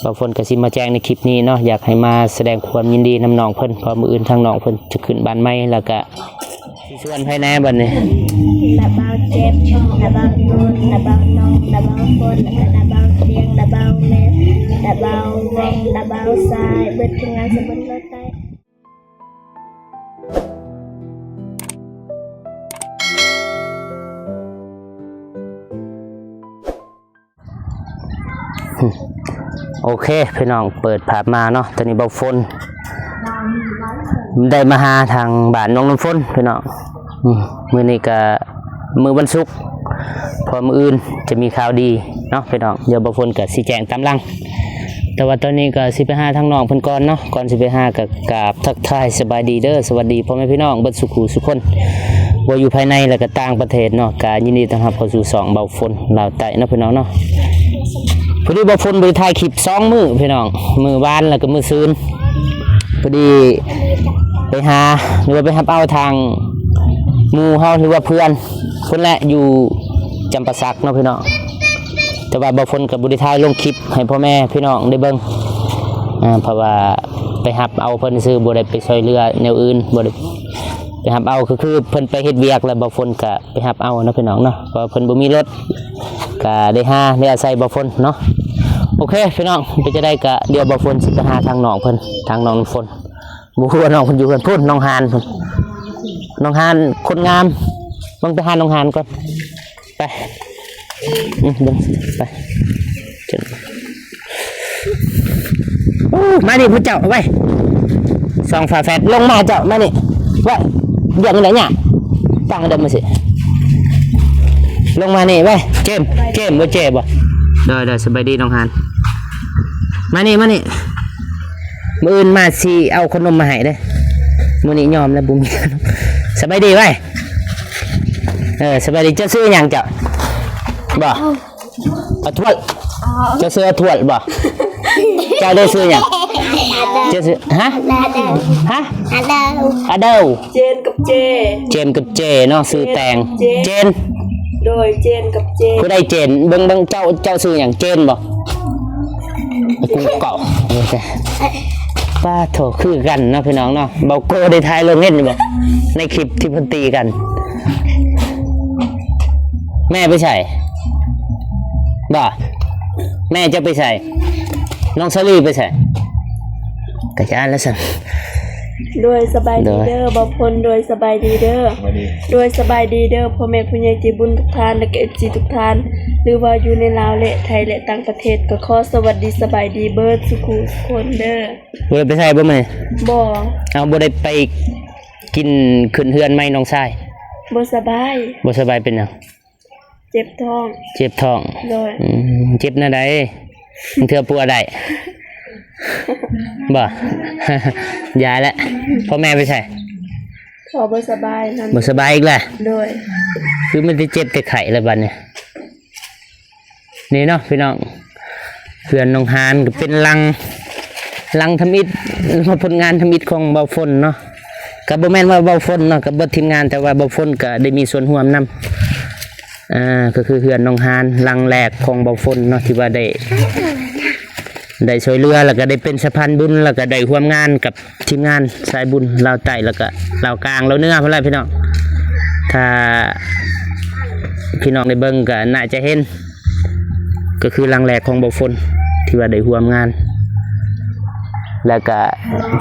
ບ່າວຝົນກໍຊິມາແຈ້ງໃນຄລິບນີ້ເນາະ, ຢາກໃຫ້ມາສະແດງຄວາມຍິນດີນຳນ້ອງເພິ່ນ ເພາະມື້ອື່ນທາງນ້ອງເພິ່ນຈະຂຶ້ນບ້ານໃໝ່ ແລ້ວກໍຊິຊວນໃຜແດ່ບັດນີ້. ລະບ່າວເຈັບ ລະບ່າວຕູນ ລະບ່າວນ້ອງ ລະບ່າວຝົນ ລະບ່າວສຽງ ລະບ່າວແມ່ ລະບ່າວວົງ ລະບ່າວຊາຍ ເບິດທີມງານສະບຸນໂລດໄດ້. ໂອເຄພີ່ນ້ອງ ເປີດພາບມາເນາະ, ຕອນນີ້ບ່າວຝົນໄດ້ມາຫາທາງບ້ານນ້ອງນ້ຳຝົນພີ່ນ້ອງ. ອືມ ມື້ນີ້ກະມື້ວັນສຸກ ເພາະມື້ອື່ນຈະມີຂ່າວດີເນາະພີ່ນ້ອງ. ດຽວບ່າວຝົນກະຊິແຈ້ງຕາມຫຼັງ ແຕ່ວ່າຕອນນີ້ກໍຊິໄປຫາທາງນ້ອງເພິ່ນກ່ອນເນາະ. ກ່ອນຊິໄປຫາກໍກາບທັກທາຍສະບາຍດີເດີ ສະຫວັດດີພໍ່ແມ່ພີ່ນ້ອງເບິດສູ່ຄູ່ສູ່ຄົນ ບໍ່ຢູ່ພາຍໃນ ແລະ ກໍຕ່າງປະເທດເນາະ. ກໍຍິນດີຕ້ອນຮັບເຂົ້າສູ່ຊ່ອງບ່າວຝົນລາວໃຕ້ເນາະພີ່ນ້ອງເນາະ. ພໍດີບ່າວຝົນບໍ່ໄດ້ຖ່າຍຄລິບສອງມື້ພີ່ນ້ອງ, ມື້ວານ ແລ້ວກໍມື້ຊືນ. ພໍດີໄປຫາ ຫຼືວ່າໄປຮັບເອົາທາງໝູ່ເຮົາ ຫຼືວ່າເພື່ອນ ພຸ້ນແຫຼະ ຢູ່ຈຳປາສັກເນາະພີ່ນ້ອງ. ແຕ່ວ່າບ່າວຝົນກໍບໍ່ໄດ້ຖ່າຍລົງຄລິບໃຫ້ພໍ່ແມ່ພີ່ນ້ອງໄດ້ເບິ່ງ ອ່າ ເພາະວ່າໄປຮັບເອົາເພິ່ນຊື່ ບໍ່ໄດ້ໄປຊ່ວຍເຫຼືອແນວອື່ນ ບໍ່ໄດ້ໄປຮັບເອົາ ກໍຄືເພິ່ນໄປເຮັດວຽກ ແລ້ວບ່າວຝົນກໍໄປຮັບເອົາເນາະພີ່ນ້ອງເນາະ, ເພາະວ່າເພິ່ນບໍ່ມີລົດ ກໍໄດ້ຫາ ໄດ້ອາໄສບ່າວຝົນເນາະ. ໂອເຄພີ່ນ້ອງ ເປັນຈັ່ງໃດກໍດຽວບ່າວຝົນຊິໄປຫາທາງນ້ອງເພິ່ນ ທາງນ້ອງຝົນ. ບໍ່ຮູ້ວ່ານ້ອງເພິ່ນຢູ່ເຮືອນພຸ້ນ ນ້ອງຮານພຸ້ນ ນ້ອງຮານຄົນງາມ. ເບິ່ງໄປຫານ້ອງຮານກ່ອນ ໄປ. ອືມ ເບິ່ງ ໄປ. ໂອ້ ມານີ້ພວກເຈົ້າ ໄວ ສອງຝາແຝດ ລົງມາເຈົ້າ ມານີ້ ໄວ. ວຽກນີ້ແຫຼະຍາກ ຕັ້ງເດີມາຊິ ລົງມານີ້ ໄວ. ເຈມ ເຈມບໍ່ ເຈບໍ່ ໂດຍ ໂດຍ ສະບາຍດີນ້ອງຮານ. ມານີ້ ມານີ້. ມື້ອື່ນມາຊິເອົາຂະໜົມມາໃຫ້ເດີ້. ມື້ນີ້ຍອມແລ້ວ ບໍ່ມີຂະໜົມ. ສະບາຍດີໄວ. ເອີ ສະບາຍດີ. ເຈົ້າຊື່ຫຍັງເຈົ້າ? ບໍ່ ອາທວດ. ເຈົ້າຊື່ອາທວດບໍ່? ເຈົ້າໄດ້ຊື່ຫຍັງ? ເຈົ້າຊື່ ຮະ? ຮະ? ອາເດີ. ອາເດີ. ເຈນກັບເຈ. ເຈນກັບເຈເນາະ ຊື່ແຕ່ງ ເຈນ ເຈນ. ໂດຍ ເຈນກັບເຈນ. ຜູ້ໃດເຈນ? ເບິ່ງ ເບິ່ງ ເຈົ້າ ເຈົ້າຊື່ຫຍັງ? ເຈນບໍ່? ກູເກາະ. ປາໂຖ ຄືກັນເນາະພີ່ນ້ອງເນາະ. ເບົາໂກ້ໄດ້ຖ່າຍລົງເຫັນຢູ່ບໍ່ ໃນຄລິບທີ່ເພິ່ນຕີກັນ? ແມ່ໄປໃສ? ບໍ່ ແມ່ເຈົ້າໄປໃສ? ນ້ອງສາລີໄປໃສ? ກະຢ້ານແລ້ວຊັ້ນ. ໂດຍ ສະບາຍດີເດີ ໂດຍ ບ່າວພົນ. ໂດຍ ສະບາຍດີເດີ. ສະບາຍດີ ໂດຍ ສະບາຍດີເດີ ພໍ່ແມ່ຜູ້ໃຫຍ່ໃຈບຸນທຸກທ່ານ ແລະ ກໍ ເອັຟ ຊີ ທຸກທ່ານ ຫຼືວ່າຢູ່ໃນລາວ ແລະ ໄທ ແລະ ຕ່າງປະເທດ ກໍຂໍສະຫວັດດີສະບາຍດີເບີດສູ່ຄູ່ສູ່ຄົນເດີ. ບໍ່ໄດ້ໄປໃສບໍ່ມື້ນີ້? ບໍ່. ເອົາ ບໍ່ໄດ້ໄປກິນ ຂຶ້ນເຮືອນໃໝ່ນ້ອງຊາຍ? ບໍ່ສະບາຍ. ບໍ່ສະບາຍເປັນຫຍັງ? ເຈັບທ້ອງ. ເຈັບທ້ອງ. ໂດຍ. ອືມ ເຈັບແນວໃດ? ເທື່ອປົວໄດ້ ບໍ່? ຢ່າແຫຼະ. ພໍ່ແມ່ໄປໃສ? ພໍ່ບໍ່ສະບາຍນຳ. ບໍ່ສະບາຍອີກແລ້ວ? ໂດຍ. ຄືມີແຕ່ເຈັບແຕ່ໄຂ້ແລ້ວບັດນີ້. ນີ້ເນາະພີ່ນ້ອງ ເຮືອນນ້ອງຮານກໍເປັນຫຼັງ ຫຼັງທຳອິດ ຜົນງານທຳອິດຂອງບ່າວຝົນເນາະ. ກໍບໍ່ແມ່ນວ່າບ່າວຝົນເນາະ ກັບເບິດທີມງານ ແຕ່ວ່າບ່າວຝົນກໍໄດ້ມີສ່ວນຮ່ວມນຳ. ອ່າ ກໍຄືເຮືອນນ້ອງຮານຫຼັງແລກຂອງບ່າວຝົນເນາະ ທີ່ວ່າໄດ້ ໄດ້ຊ່ວຍເຫຼືອ ແລ້ວກໍໄດ້ເປັນສະພານບຸນ ແລ້ວກໍໄດ້ຮ່ວມງານກັບທີມງານສາຍບຸນລາວໃຕ້ ແລ້ວກໍລາວກາງ ລາວເໜືອພຸ້ນແຫຼະພີ່ນ້ອງ. ຖ້າພີ່ນ້ອງໄດ້ເບິ່ງກໍໜ້າຈະເຫັນ ກໍຄືຫຼັງແລກຂອງບ່າວຝົນທີ່ວ່າໄດ້ຮ່ວມງານ ແລ້ວກະ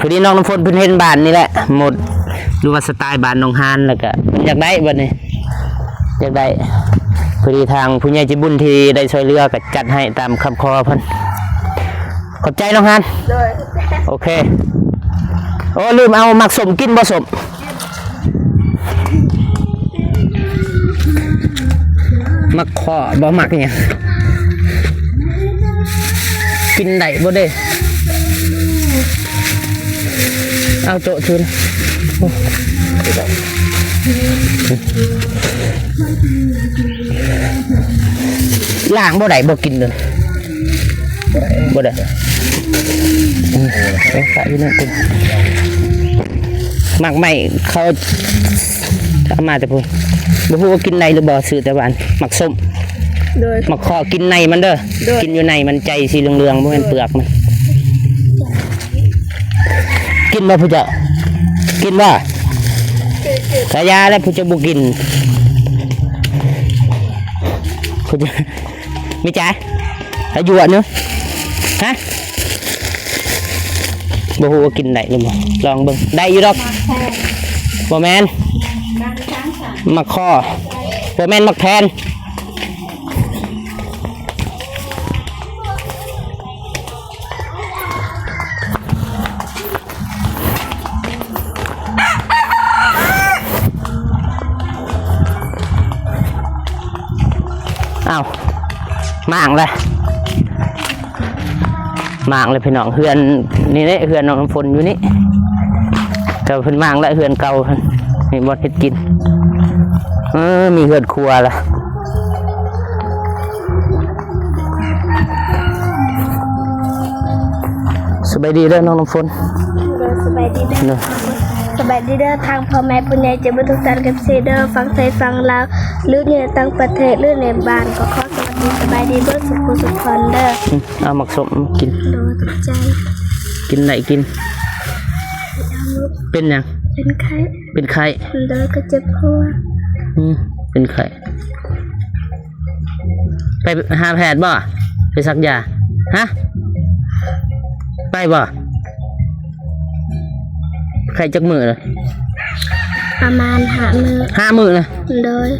ພໍດີນ້ອງນ້ຳຝົນເພິ່ນເຫັນບ້ານນີ້ແຫຼະ ໂໝດ ຫຼືວ່າສະໄຕລ໌ບ້ານໜອງຫານ ແລ້ວກະເພິ່ນຢາກໄດ້ບັດນີ້ ຢາກໄດ້ ພໍດີທາງຜູ້ໃຫຍ່ໃຈບຸນທີ່ໄດ້ຊ່ວຍເຫຼືອກໍຈັດໃຫ້ຕາມຄຳຂໍເພິ່ນ. ຂອບໃຈນ້ອງຫານ. ໂດຍ. ໂອເຄ. ໂອ້ ລືມເອົາໝາກສົ້ມ ກິນບໍ່ສົ້ມ? ມັກເຄາະບໍ່ມັກຫຍັງ ກິນໄດ້ບໍ່ເດ້? ເອົາໂຈະຄືນ ລ້າງບໍ່ໄດ້ ບໍ່ກິນເລີຍ. ບໍ່ໄດ້ ອືມ ເອົາປະຢູ່ນັ້ນ ໝາກໄມ້ເຂົາເອົາມາແຕ່ພຸ້ນ ບໍ່ຮູ້ວ່າກິນໄດ້ຫຼືບໍ່ ຊື້ແຕ່ວ່າໝາກສົ້ມ ໂດຍ ໝາກຄໍ້ ກິນໃນມັນເດີ. ໂດຍ ກິນຢູ່ໃນມັນ ໃຈສີເຫຼືອງໆ ບໍ່ແມ່ນເປືອກມັນ. ກິນບໍ່ຜູ້ເຈົ້າ? ກິນບໍ່? ກະຢ່າແລ້ວ ຜູ້ເຈົ້າບໍ່ກິນ. ຜູ້ເຈົ້າ ມີຈາ ອາຍຸວະເນາະ ຮະ ບໍ່ຮູ້ວ່າກິນໄດ້ຫຼືບໍ່ ລອງເບິ່ງ. ໄດ້ຢູ່ດອກ. ບໍ່ແມ່ນ ໝາກຄໍ້ ບໍ່ແມ່ນໝາກແພນ. ອ້າວ ມ້າງລະ ມ້າງລະພີ່ນ້ອງ. ເຮືອນນີ້ເດ້ ເຮືອນນ້ອງນ້ຳຝົນຢູ່ນີ້ ແຕ່ວ່າເພິ່ນມ້າງລະ ເຮືອນເກົ່າເພິ່ນ. ນີ້ບ່ອນເຮັດກິນ ເອີ ມີເຮືອນຄົວລະ. ສະບາຍດີເດີນ້ອງນ້ຳຝົນ. ໂດຍ ສະບາຍດີເດີ. ໂດຍ ສະບາຍດີເດີ ທາງພໍ່ແມ່ຜູ້ໃຫຍ່ໃຈບຸນທຸກທ່ານ ເອັຟຊີ ເດີ ຝັ່ງໄທຝັ່ງລາວ ຫຼືຢູ່ໃນຕ່າງປະເທດ ຫຼືໃນບ້ານ ກໍຂໍສະຫວັດດີສະບາຍດີເບິດສູ່ຜູ້ສູ່ຄົນເດີ. ອືມ ເອົາໝາກສົ້ມກິນ. ໂດຍ ຂອບໃຈ. ກິນໄດ້ກິນ. ເປັນຫຍັງ? ເປັນໄຂ້. ເປັນໄຂ້. ໂດຍ ກໍເຈັບຫົວ. ອືມ ເປັນໄຂ້. ໄປຫາແພດບໍ່? ໄປສັກຢາ? ຮະ? ໄປບໍ່? ໄຂ້ຈັກມື້ລະ? ປະມານຫ້າມື້. ຫ້າມື້ລະ? ໂດຍ.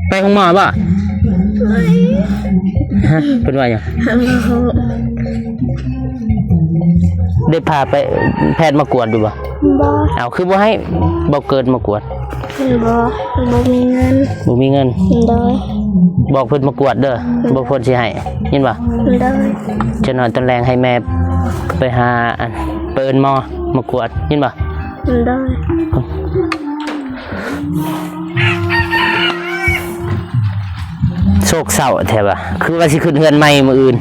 ໄປໂຮງໝໍບໍ່? ຮະ? ເພິ່ນວ່າຫຍັງ? ບໍ່ຮູ້. ໄດ້ພາໄປແພດມາກວດຢູ່ບໍ່? ບໍ່. ເອົາ ຄືບໍ່ໃຫ້ເບົາເກີດມາກວດ? ບໍ່ ບໍ່ມີເງິນ. ບໍ່ມີເງິນ? ໂດຍ. ບອກເພິ່ນມາກວດເດີ ໂດຍ ບໍ່ເພິ່ນຊິໃຫ້ ຍິນບໍ່? ໂດຍ. ຈັກໜ້ອຍຕອນແລງໃຫ້ແມ່ໄປຫາ ອັນ ໄປເອີ້ນໝໍມາກວດ ຍິນບໍ່? ໂດຍ. ໂສກເສົ້າແທ້ຫວາ ຄືວ່າຊິຂຶ້ນເຮືອນໃໝ່ມື້ອື່ນ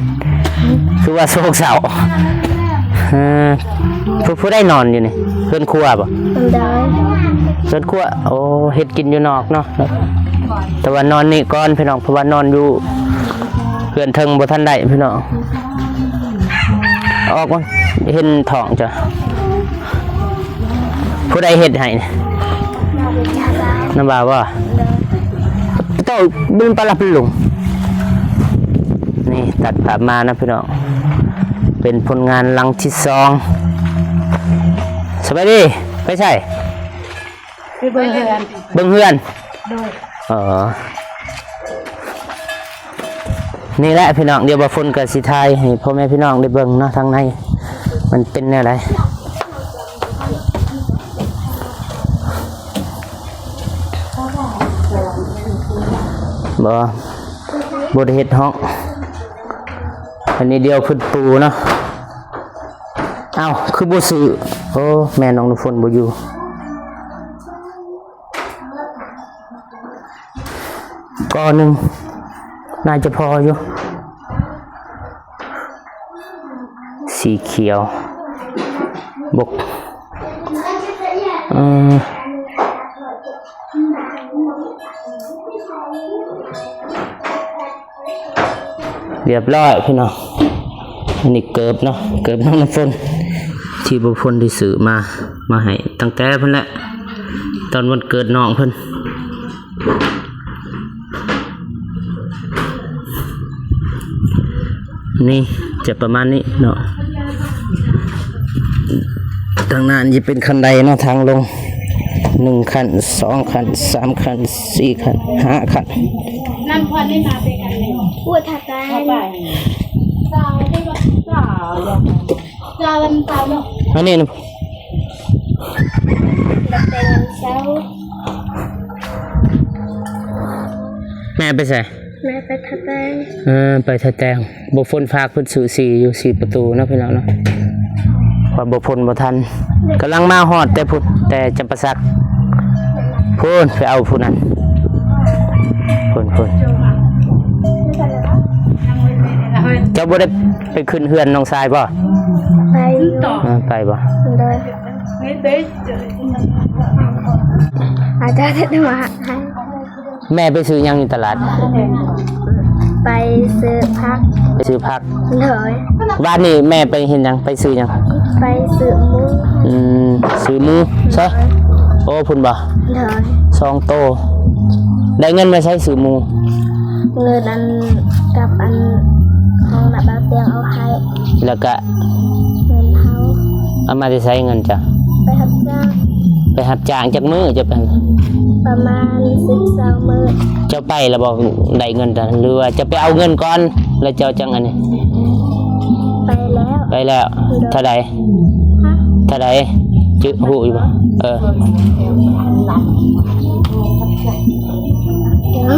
ຄືວ່າໂສກເສົ້າ. ເອີ ຜູ້ ຜູ້ໃດນອນຢູ່ນີ້? ເຮືອນຄົວບໍ່? ໂດຍ. ເຮືອນຄົວ ໂອ້ ເຮັດກິນຢູ່ນອກເນາະ ແຕ່ວ່ານອນນີ້ກ່ອນພີ່ນ້ອງ ເພາະວ່ານອນຢູ່ເຮືອນເທິງບໍ່ທັນໄດ້ພີ່ນ້ອງ. ອອກມາເຫັນທ້ອງເຈົ້າ. ຜູ້ໃດເຮັດໃຫ້? ນ້ຳບ່າວບໍ່? ໂຕເປັນປະລັບລຸງ. ນີ້ຕັດພາບມານະພີ່ນ້ອງ ເປັນຜົນງານຫຼັງທີສອງ. ສະບາຍດີ ໄປໃສ? ໄປເບິ່ງເຮືອນ. ເບິ່ງເຮືອນ? ໂດຍ. ອໍ ນີ້ແຫຼະພີ່ນ້ອງ ດຽວບ່າວຝົນກໍຊິຖ່າຍໃຫ້ພໍ່ແມ່ພີ່ນ້ອງໄດ້ເບິ່ງເນາະ ທາງໃນມັນເປັນແນວໃດ. ບໍ່ ບໍ່ໄດ້ເຮັດຫ້ອງ ອັນນີ້ດຽວເພິ່ນປູເນາະ. ເອົ້າ ຄືບໍ່ຊື້? ໂອ້ ແມ່ນ້ອງນ້ຳຝົນບໍ່ຢູ່. ກໍໜຶ່ງໜ້າຈະພໍຢູ່ ສີຂຽວ ບົກ ເອີ ຮຽບຮ້ອຍພີ່ນ້ອງ. ອັນນີ້ເກີບເນາະ ເກີບນ້ອງນ້ຳຝົນ ທີ່ບ່າວຝົນໄດ້ຊື້ມາ ມາໃຫ້ຕັ້ງແຕ່ພຸ້ນແຫຼະ ຕອນວັນເກີດນ້ອງເພິ່ນ. ນີ້ຈະປະມານນີ້ເນາະ. ທາງໜ້ານີ້ຈະເປັນຄັນໄດເນາະ ທາງລົງ ໜຶ່ງຂັ້ນ ສອງຂັ້ນ ສາມຂັ້ນ ສີ່ຂັ້ນ ຫ້າຂັ້ນ. ນ້ຳຄວັນນີ້ມາເປັນກັນເລີຍ ປວດທາແປງ ສາວ ສາວ ສາວ ອັນນີ້ນະ ແຕ່ງເຊົ້າ. ແມ່ໄປໃສ? ແມ່ໄປທາແປງ. ເອີ ໄປທາແປງ. ບ່າວຝົນຝາກເພິ່ນຊື້ສີຢູ່ ສີປະຕູເນາະ ພີ່ນ້ອງເນາະ ວ່າບ່າວຝົນບໍ່ທັນ ກຳລັງມາຮອດແຕ່ພຸ້ນ ແຕ່ຈຳປາສັກ ພຸ້ນ ໄປເອົາພຸ້ນນັ້ນ ພຸ້ນ ພຸ້ນ. ເຈົ້າບໍ່ໄດ້ໄປຂຶ້ນເຮືອນນ້ອງຊາຍບໍ່? ໄປຢູ່. ເອີ ໄປບໍ່? ໂດຍ. ອາຈານເຮັດມາໃຫ້. ແມ່ໄປຊື້ຫຍັງຢູ່ຕະຫຼາດ? ໄປຊື້ຜັກ. ໄປຊື້ຜັກ. ໂດຍ. ວານນີ້ແມ່ໄປເຮັດຫຍັງ? ໄປຊື້ຫຍັງ? ໄປຊື້ໝູ. ອືມ ຊື້ໝູໃສ? ໂອ້ ພຸ້ນບໍ່? ໂດຍ. ສອງໂຕ. ໄດ້ເງິນມາໃສຊື້ໝູ? ເງິນອັນ ກັບອັນຂອງນ້າບ່າວຕຽງເອົາໃຫ້ ແລ້ວກະ ເງິນເຮົາ. ເອົາມາແຕ່ໃສເງິນເຈົ້າ? ໄປຮັບຈ້າງ. ໄປຮັບຈ້າງຈັກມື້ເຈົ້າໄປ? ປະມານສິບສອງມື້. ເຈົ້າໄປແລ້ວບໍ່ໄດ້ເງິນ ຫຼືວ່າເຈົ້າໄປເອົາເງິນກ່ອນ ແລ້ວເຈົ້າຈັ່ງອັນນີ້? ໄປແລ້ວ. ໄປແລ້ວ. ໂດຍ. ເທົ່າໃດ? ຮະ? ເທົ່າໃດ? ຈື່ ຮູ້ຢູ່ບໍ່? ເອີ.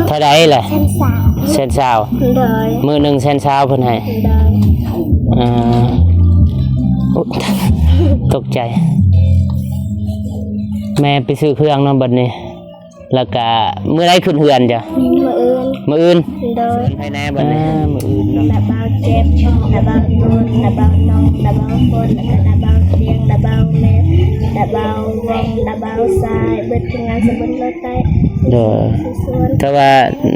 ເທົ່າໃດລະ? ແສນຊາວ. ແສນຊາວ. ໂດຍ. ມື້ໜຶ່ງແສນຊາວເພິ່ນໃຫ້. ໂດຍ. ເອີ ໂອ້ ຕົກໃຈ. ແມ່ໄປຊື້ເຄື່ອງເນາະບັດນີ້ ແລ້ວກະມື້ໃດຂຶ້ນເຮືອນເຈົ້າ? ມື້ອື່ນ. ມື້ອື່ນ. ໂດຍ. ໃຜແນ່ບັດນີ້? ເອີ ມື້ອື່ນເນາະ. ນ້າບ່າວເຈັບ, ນ້າບ່າວຕູນ, ນ້າບ່າວໜອງ, ນ້າບ່າວຝົນ, ແລ້ວກະນ້າບ່າວຕຽງ, ນ້າບ່າວແມັດ, ນ້າບ່າວແວ່ງ, ນ້າບ່າວຊາຍ, ເບິດທີມງານສະບຸນໂລດໄຕ້. ໂດຍ. ແຕ່ວ່າ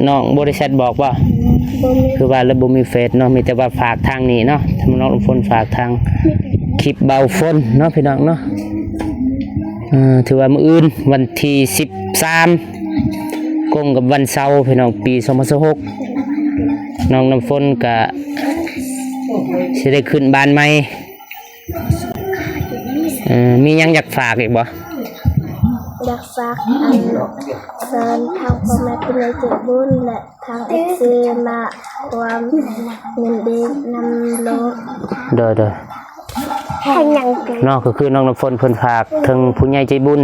ນ້ອງບໍ່ໄດ້ແຊັດບອກບໍ່? ບໍ່ມີ. ຄືວ່າລະບໍ່ມີເຟສເນາະ, ມີແຕ່ວ່າຝາກທາງນີ້ເນາະ, ທາງນ້ອງນ້ຳຝົນຝາກທາງຄລິບບ່າວຝົນເນາະ ພີ່ນ້ອງເນາະ. ເອີ ຖືວ່າມື້ອື່ນວັນທີສິບສາມ ກົງກັບວັນເສົາ ພີ່ນ້ອງ, ປີສອງພັນຊາວຫົກ ນ້ອງນ້ຳຝົນກະຊິໄດ້ຂຶ້ນບ້ານໃໝ່. ເອີ ມີຫຍັງຢາກຝາກອີກບໍ່? ຢາກຝາກອັນເຊີນທາງພໍ່ແມ່ຜູ້ໃຫຍ່ໃຈບຸນ ແລະ ທາງເອັຟຊີມາຮ່ວມຍິນດີນຳໂລດ. ໂດຍ ໂດຍ. ເນາະ ກໍຄືນ້ອງນ້ຳຝົນເພິ່ນຝາກເຖິງຜູ້ໃຫຍ່ໃຈບຸນ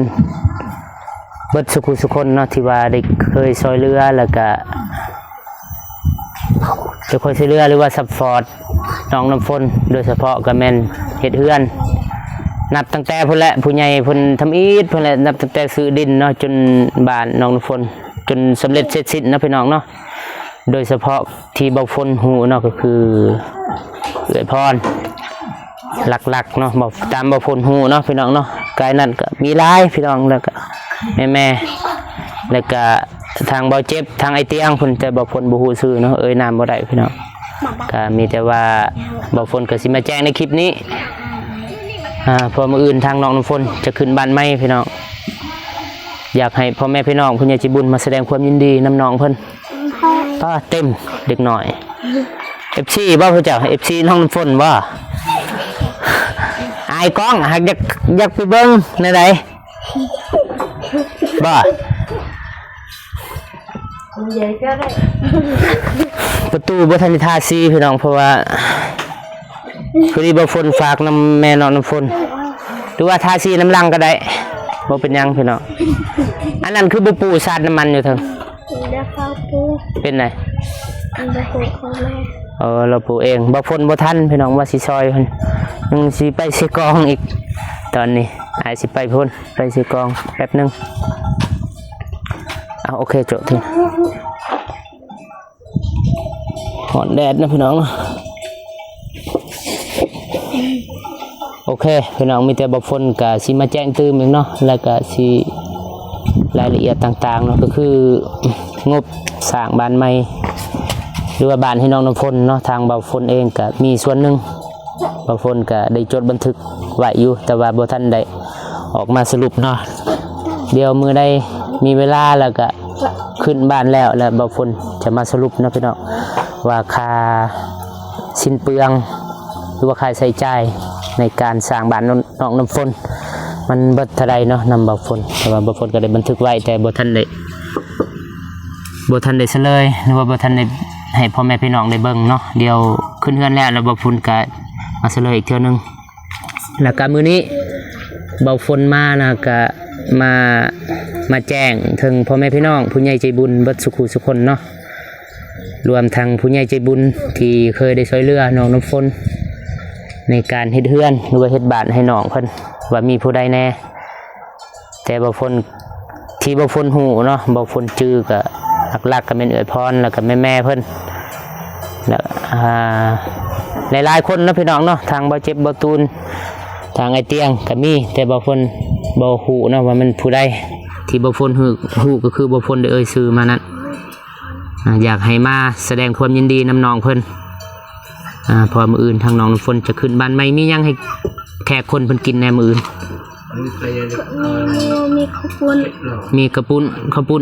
ເບິດສູ່ຜູ້ສູ່ຄົນເນາະ ທີ່ວ່າໄດ້ເຄີຍຊ່ວຍເຫຼືອ ແລ້ວກະຈະຄອຍຊ່ວຍເຫຼືອ ຫຼືວ່າຊັບພອດນ້ອງນ້ຳຝົນ ໂດຍສະເພາະກໍແມ່ນເຮັດເຮືອນ ນັບຕັ້ງແຕ່ພຸ້ນແຫຼະ ຜູ້ໃຫຍ່ເພິ່ນທຳອິດພຸ້ນແຫຼະ ນັບຕັ້ງແຕ່ຊື້ດິນເນາະ ຈົນບ້ານນ້ອງນ້ຳຝົນ ຈົນສຳເລັດເສັດສິ້ນເນາະ ພີ່ນ້ອງເນາະ. ໂດຍສະເພາະທີ່ບ່າວຝົນຮູ້ເນາະ ກໍຄືເອື້ອຍພອນ ຫຼັກໆເນາະ ບ່າວ ຕາມບ່າວຝົນຮູ້ເນາະ ພີ່ນ້ອງເນາະ. ກາຍນັ້ນກໍມີຫຼາຍ ພີ່ນ້ອງ ແລ້ວກໍແມ່ໆ ແລ້ວກໍທາງບ່າວເຈັບ ທາງອ້າຍຕຽງເພິ່ນ ແຕ່ບ່າວຝົນບໍ່ຮູ້ຊື່ເນາະ ເອີ່ຍນາມບໍ່ໄດ້ ພີ່ນ້ອງ. ກໍມີແຕ່ວ່າບ່າວຝົນກໍຊິມາແຈ້ງໃນຄລິບນີ້ ອາ ເພາະມື້ອື່ນທາງນ້ອງນ້ຳຝົນຈະຂຶ້ນບ້ານໃໝ່ ພີ່ນ້ອງ. ຢາກໃຫ້ພໍ່ແມ່ພີ່ນ້ອງຜູ້ໃຫຍ່ໃຈບຸນມາສະແດງຄວາມຍິນດີນຳນ້ອງເພິ່ນ. ປ້າ ເຕັມເດັກນ້ອຍ ເອັຟຊີບໍ່ ພວກເຈົ້າ ເອັຟຊີນ້ອງນ້ຳຝົນບໍ່? ອາຍກ້ອງ ຫາກຢາກ ຢາກໄປເບິ່ງແນວໃດບໍ່? ປະຕູບໍ່ທັນໄດ້ທາສີ ພີ່ນ້ອງ ເພາະວ່າ ພໍດີບ່າວຝົນຝາກນຳແມ່ນ້ອງນ້ຳຝົນ ຫຼືວ່າທາສີນຳຫຼັງກໍໄດ້ ບໍ່ເປັນຫຍັງພີ່ນ້ອງ. ອັນນັ້ນຄືບໍ່ປູສາດນ້ຳມັນຢູ່ເທິງ? ເປັນໃດ? ເອີ ລາວປູເອງ. ບ່າວຝົນບໍ່ທັນພີ່ນ້ອງ ວ່າຊິຊ່ອຍເພິ່ນ ຍັງຊິໄປເຊກອງອີກ. ຕອນນີ້ອ້າຍຊິໄປພຸ້ນ ໄປເຊກອງແປັບໜຶ່ງ. ເອົາ ໂອເຄ ໂຈະເຖິງ. ຮ້ອນແດດນະພີ່ນ້ອງເນາະ. ໂອເຄພີ່ນ້ອງ ມີແຕ່ບ່າວຝົນກະຊິມາແຈ້ງຕື່ມອີກເນາະ ແລ້ວກະຊິລາຍລະອຽດຕ່າງໆເນາະ ກໍຄືງົບສ້າງບ້ານໃໝ່ ຫຼືວ່າບ້ານໃຫ້ນ້ອງນ້ຳຝົນເນາະ. ທາງບ່າວຝົນເອງກະມີສ່ວນໜຶ່ງ ບ່າວຝົນກະໄດ້ຈົດບັນທຶກໄວ້ຢູ່ ແຕ່ວ່າບໍ່ທັນໄດ້ອອກມາສະຫຼຸບເນາະ. ດຽວມື້ໃດມີເວລາແລ້ວກະ ຂຶ້ນບ້ານແລ້ວ ແລ້ວບ່າວຝົນຈະມາສະຫຼຸບເນາະພີ່ນ້ອງ ວ່າຄ່າສິ້ນເປືອງ ຫຼືວ່າຄ່າໃຊ້ຈ່າຍໃນການສ້າງບ້ານນ້ອງນ້ຳຝົນ ມັນເບິດເທົ່າໃດເນາະ ນຳບ່າວຝົນ. ແຕ່ວ່າບ່າວຝົນກໍໄດ້ບັນທຶກໄວ້ ແຕ່ບໍ່ທັນໄດ້ ບໍ່ທັນໄດ້ສະເລີຍ ຫຼືວ່າບໍ່ທັນໄດ້ໃຫ້ພໍ່ແມ່ພີ່ນ້ອງໄດ້ເບິ່ງເນາະ. ດຽວຂຶ້ນເຮືອນແລ້ວ ແລ້ວບ່າວຝົນກໍມາສະເລີຍອີກເທື່ອໜຶ່ງ. ແລ້ວກະມື້ນີ້ບ່າວຝົນມານະ ກະມາ ມາແຈ້ງເຖິງພໍ່ແມ່ພີ່ນ້ອງຜູ້ໃຫຍ່ໃຈບຸນເບິດສູ່ຜູ້ສູ່ຄົນເນາະ ລວມທັງຜູ້ໃຫຍ່ໃຈບຸນທີ່ເຄີຍໄດ້ຊ່ວຍເຫຼືອນ້ອງນ້ຳຝົນໃນການເຮັດເຮືອນ ຫຼືວ່າເຮັດບ້ານໃຫ້ນ້ອງເພິ່ນ ວ່າມີຜູ້ໃດແດ່. ແຕ່ບ່າວຝົນ ທີ່ບ່າວຝົນຮູ້ເນາະ ບ່າວຝົນຈື່ກໍຫຼັກໆກໍແມ່ນເອື້ອຍພອນ ແລ້ວກໍແມ່ໆເພິ່ນ ແລ້ວ ອ່າ ຫຼາຍໆຄົນເນາະພີ່ນ້ອງເນາະ ທາງບ່າວເຈັບ ບ່າວຕູນ ທາງອ້າຍຕຽງກໍມີ ແຕ່ບໍ່ຝົນບໍ່ຮູ້ເນາະວ່າແມ່ນຜູ້ໃດ ທີ່ບໍ່ຝົນຮູ້ ຮູ້ກໍຄືບໍ່ຝົນໄດ້ເອີ່ຍຊື່ມານັ້ນ. ອາ ຢາກໃຫ້ມາສະແດງຄວາມຍິນດີນຳນ້ອງເພິ່ນ ອາ ເພາະວ່າມື້ອື່ນທາງນ້ອງນ້ຳຝົນຈະຂຶ້ນບ້ານໃໝ່. ມີຫຍັງໃຫ້ແຂກຄົນເພິ່ນກິນແດ່ມື້ອື່ນ? ມີ ມີເຂົ້າປຸ້ນ ມີກະປຸ້ນ ເຂົ້າປຸ້ນ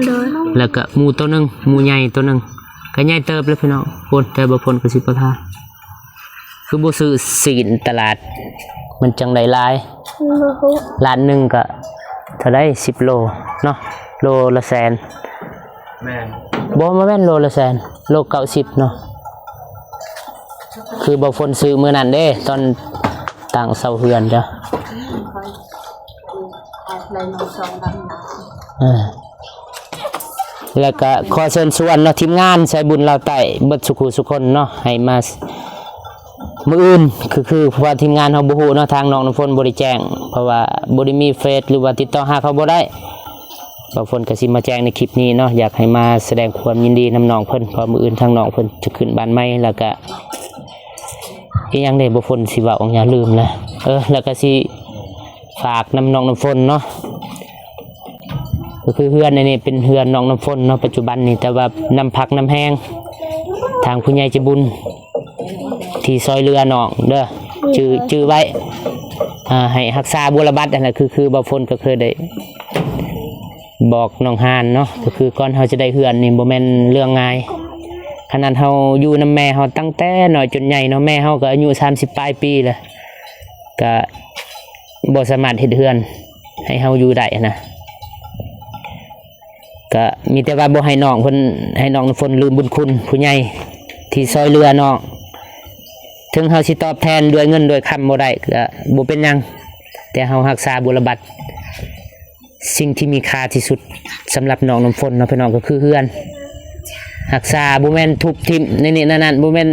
ໂດຍ ແລ້ວກະໝູໂຕໜຶ່ງ ໝູໃຫຍ່ໂຕໜຶ່ງ ກະໃຫຍ່ເຕີບເລີຍພີ່ນ້ອງ. ໂອ້ ແຕ່ບໍ່ຝົນກໍຊິບໍ່ທານ ຄືບໍ່ຊື້ຊີ້ນຕະຫຼາດ ມັນຈັ່ງໄດ້ຫຼາຍ? ບໍ່ຮູ້ ລ້ານໜຶ່ງກະເທົ່າໃດ ສິບໂລເນາະ ໂລລະແສນ. ແມ່ນ ບໍ່ ບໍ່ແມ່ນໂລລະແສນ ໂລເກົ້າສິບເນາະ. ຄືບໍ່ຝົນຊື້ມື້ນັ້ນເດ້ ຕອນຕັ້ງເສົາເຮືອນເດີ້ ເອີ ແລ້ວກະຂໍເຊີນຊວນເນາະ ທີມງານສາຍບຸນລາວໃຕ້ເບິດສູ່ຄູ່ສູ່ຄົນເນາະ ໃຫ້ມາ ມື້ອື່ນ ຄື ຄື ເພາະວ່າທີມງານເຮົາບໍ່ຮູ້ເນາະ ທາງນ້ອງນ້ຳຝົນບໍ່ໄດ້ແຈ້ງ ເພາະວ່າບໍ່ໄດ້ມີເຟສ ຫຼືວ່າຕິດຕໍ່ຫາເຂົາບໍ່ໄດ້. ບ່າວຝົນກໍຊິມາແຈ້ງໃນຄລິບນີ້ເນາະ ຢາກໃຫ້ມາສະແດງຄວາມຍິນດີນຳນ້ອງເພິ່ນ ເພາະມື້ອື່ນທາງນ້ອງເພິ່ນຈະຂຶ້ນບ້ານໃໝ່. ແລ້ວກະອີ່ຫຍັງເດ້ ບ່າວຝົນຊິເວົ້າຫຍັງ ລືມແລ້ວ. ເອີ ແລ້ວກະຊິຝາກນຳນ້ອງນ້ຳຝົນເນາະ ກໍຄືເຮືອນອັນນີ້ເປັນເຮືອນນ້ອງນ້ຳຝົນເນາະ ປັດຈຸບັນນີ້ ແຕ່ວ່ານຳພັກນຳແຮງທາງຜູ້ໃຫຍ່ໃຈບຸນ ທີ່ຊ່ອຍເຫຼືອນ້ອງເດີ້ ຈື່ ຈື່ໄວ້ ອ່າ ໃຫ້ຮັກສາບົວລະບັດຫັ້ນແຫຼະ. ຄື ຄືບ່າວຝົນກໍເຄີຍໄດ້ບອກນ້ອງຮານເນາະ ກໍຄືກ່ອນເຮົາຈະໄດ້ເຮືອນນີ້ບໍ່ແມ່ນເລື່ອງງ່າຍ. ຂະໜາດເຮົາຢູ່ນຳແມ່ເຮົາຕັ້ງແຕ່ນ້ອຍຈົນໃຫຍ່ເນາະ ແມ່ເຮົາກໍອາຍຸສາມສິບປາຍປີແລ້ວ ກໍບໍ່ສາມາດເຮັດເຮືອນໃຫ້ເຮົາຢູ່ໄດ້ຫັ້ນນະ. ກະມີແຕ່ວ່າບໍ່ໃຫ້ນ້ອງເພິ່ນ ໃຫ້ນ້ອງນ້ຳຝົນລືມບຸນຄຸນຜູ້ໃຫຍ່ທີ່ຊ່ອຍເຫຼືອນ້ອງ. ເຖິງເຮົາຊິຕອບແທນດ້ວຍເງິນດ້ວຍຄຳບໍ່ໄດ້ກະບໍ່ເປັນຫຍັງ ແຕ່ເຮົາຮັກສາບຸວລະບັດ ສິ່ງທີ່ມີຄ່າທີ່ສຸດສຳລັບນ້ອງນ້ຳຝົນເນາະ ພີ່ນ້ອງ ກໍຄືເຮືອນ. ຮັກສາ ບໍ່ແມ່ນທຸບຖິ້ມໃນນີ້ນັ້ນ ບໍ່ແມ່ນ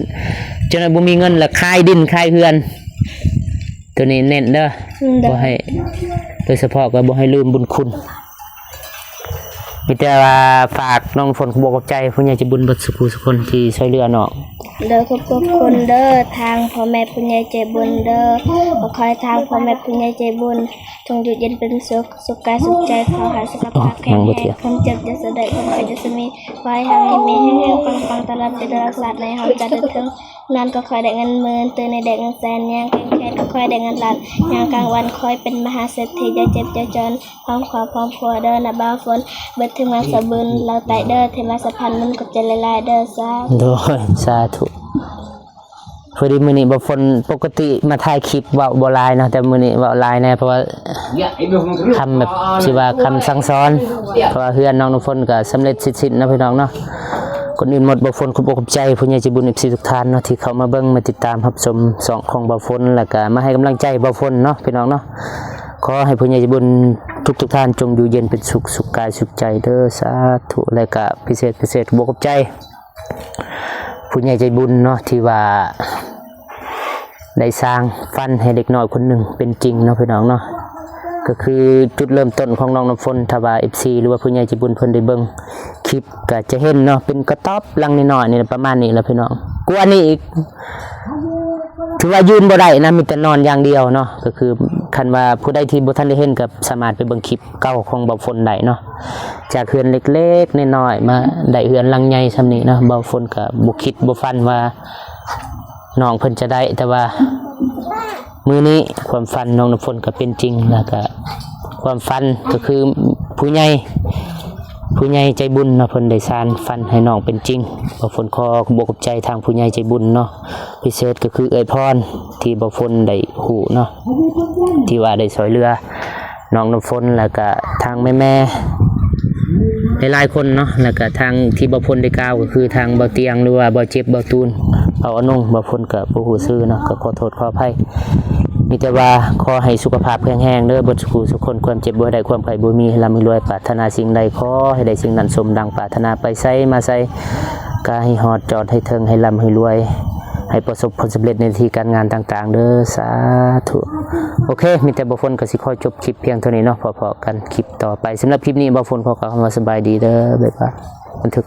ຈົນວ່າບໍ່ມີເງິນລະຂາຍດິນຂາຍເຮືອນ. ໂຕນີ້ເນັ້ນເດີ້ ໂດຍ ບໍ່ໃຫ້ ໂດຍສະເພາະກໍບໍ່ໃຫ້ລືມບຸນຄຸນ. ມີແຕ່ວ່າຝາກນ້ອງຝົນຂອບອົກຂອບໃຈຜູ້ໃຫຍ່ໃຈບຸນເບິດສູ່ຄູ່ສູ່ຄົນທີ່ຊ່ວຍເຫຼືອນ້ອງ. ໂດຍ ຂອບ ຂອບຄຸນເດີ້ ທາງພໍ່ແມ່ຜູ້ໃຫຍ່ໃຈບຸນເດີ້ ຂໍໃຫ້ທາງພໍ່ແມ່ຜູ້ໃຫຍ່ໃຈບຸນຈົ່ງຢູ່ເຢັນເປັນສຸກ ສຸກກາຍສຸກໃຈ ຂໍໃຫ້ສຸຂະພາບແຂງແຮງ ຄວາມເຈັບຢ່າສະໄດ້ ຄວາມໄຂ້ຢ່າສະມີ ຂໍໃຫ້ຮັ່ງມີແຮງໆ ປັງໆ ຕະຫຼອດປີດອດຊາດໃນເຮົາຈະໄດ້ເຖິງ ນອນກໍຂໍໃຫ້ໄດ້ເງິນໝື່ນ ຕື່ນໃຫ້ໄດ້ເງິນແສນ ຍ່າງແກງແຂນກໍຂໍໃຫ້ໄດ້ເງິນລ້ານ ຍາມກາງວັນຂໍໃຫ້ເປັນມະຫາເສດຖີ ຢ່າເຈັບຢ່າຈົນ ພ້ອມຄອບພ້ອມຄົວເດີ້ນະບ່າວຝົນ ເບິດທີມງານສາຍບຸນລາວໃຕ້ເດີ້ ທີ່ມາສະພານບຸນ ຂອບໃຈຫຼາຍໆເດີ້ ສາທຸ. ໂດຍ ສາທຸ. ພໍດີມື້ນີ້ບ່າວຝົນ ປົກກະຕິມາຖ່າຍຄລິບເວົ້າບໍ່ຫຼາຍເນາະ ແຕ່ມື້ນີ້ເວົ້າຫຼາຍແດ່ ເພາະວ່າຄຳແບບ ຊິວ່າຄຳສັ່ງສອນ ເພາະວ່າເຮືອນນ້ອງນ້ຳຝົນກໍສຳເລັດເສັດສິ້ນເນາະ ພີ່ນ້ອງເນາະ. ກ່ອນອື່ນໝົດ ບ່າວຝົນຂອບອົກຂອບໃຈຜູ້ໃຫຍ່ໃຈບຸນ ເອັຟຊີ ທຸກທ່ານເນາະ ທີ່ເຂົ້າມາເບິ່ງມາຕິດຕາມຮັບຊົມຊ່ອງຂອງບ່າວຝົນ ແລ້ວກໍມາໃຫ້ກຳລັງໃຈບ່າວຝົນເນາະ ພີ່ນ້ອງເນາະ. ຂໍໃຫ້ຜູ້ໃຫຍ່ໃຈບຸນທຸກໆທ່ານຈົ່ງຢູ່ເຢັນເປັນສຸກ ສຸກກາຍສຸກໃຈເດີ້ ສາທຸ. ແລ້ວກໍພິເສດ ພິເສດ ຂອບອົກຂອບໃຈ ຜູ້ໃຫຍ່ໃຈບຸນເນາະ ທີ່ວ່າໄດ້ສ້າງຝັນໃຫ້ເດັກນ້ອຍຄົນໜຶ່ງເປັນຈິງເນາະ ພີ່ນ້ອງເນາະ. ກໍຄືຈຸດເລີ່ມຕົ້ນຂອງນ້ອງນ້ຳຝົນ ຖ້າວ່າເອັຟຊີ ຫຼືວ່າຜູ້ໃຫຍ່ໃຈບຸນເພິ່ນໄດ້ເບິ່ງຄລິບກໍຈະເຫັນເນາະ ເປັນກະຕ໊ອບຫຼັງນ້ອຍໆນີ້ແຫຼະ ປະມານນີ້ແຫຼະ ພີ່ນ້ອງ. ກວ່ານີ້ອີກ ຖືວ່າຢືນບໍ່ໄດ້ນະ ມີແຕ່ນອນຢ່າງດຽວເນາະ. ກໍຄືຄັນວ່າຜູ້ໃດທີ່ບໍ່ທັນໄດ້ເຫັນກໍສາມາດໄປເບິ່ງຄລິບເກົ່າຂອງບ່າວຝົນໄດ້ເນາະ ຈາກເຮືອນເລັກໆນ້ອຍໆ ມາໄດ້ເຮືອນຫຼັງໃຫຍ່ຊ່ຳນີ້ເນາະ. ບ່າວຝົນກໍບໍ່ຄິດບໍ່ຝັນວ່ານ້ອງເພິ່ນຈະໄດ້ ແຕ່ວ່າມື້ນີ້ຄວາມຝັນນ້ອງນ້ຳຝົນກໍເປັນຈິງ ແລ້ວກໍຄວາມຝັນກໍຄືຜູ້ໃຫຍ່ ຜູ້ໃຫຍ່ໃຈບຸນເນາະ ເພິ່ນໄດ້ສານຝັນໃຫ້ນ້ອງເປັນຈິງ. ບ່າວຝົນຂໍຂອບອົກຂອບໃຈທາງຜູ້ໃຫຍ່ໃຈບຸນເນາະ ພິເສດກໍຄືເອື້ອຍພອນ ທີ່ບ່າວຝົນໄດ້ຮູ້ເນາະ ທີ່ວ່າໄດ້ຊ່ວຍເຫຼືອນ້ອງນ້ຳຝົນ ແລ້ວກະທາງແມ່ໆຫຼາຍໆຄົນເນາະ ແລ້ວກະທາງທີ່ບ່າວຝົນໄດ້ກ່າວ ກໍຄືທາງບ່າວຕຽງ ຫຼືວ່າບ່າວເຈັບ ບ່າວຕູນ ບ່າວອານົງ ບ່າວຝົນກໍບໍ່ຮູ້ຊື່ເນາະ ກໍຂໍໂທດຂໍອະໄພ. ມີແຕ່ວ່າຂໍໃຫ້ສຸຂະພາບແຂງແຮງເດີ້ ເບິດສູ່ຄູ່ສູ່ຄົນ ຄວາມເຈັບບໍ່ໃຫ້ໄດ້ ຄວາມໄຂ້ບໍ່ມີ ໃຫ້ລ່ຳໃຫ້ລວຍ ປາດຖະໜາສິ່ງໃດຂໍໃຫ້ໄດ້ສິ່ງນັ້ນ ສົມດັ່ງປາດຖະໜາ ໄປໃສມາໃສກະໃຫ້ຮອດຈອດໃຫ້ເຖິງ ໃຫ້ລ່ຳໃຫ້ລວຍ ໃຫ້ປະສົບຜົນສຳເລັດໃນໜ້າທີ່ການງານຕ່າງໆເດີ້ ສາທຸ. ໂອເຄ ມີແຕ່ບ່າວຝົນກໍຊິຂໍຈົບຄລິບພຽງເທົ່ານີ້ເນາະ ພໍ້ກັນຄລິບຕໍ່ໄປ. ສຳລັບຄລິບນີ້ ບ່າວຝົນຂໍກ່າວຄຳວ່າສະບາຍດີເດີ້ ບາຍບາຍ. ບັນທຶກ.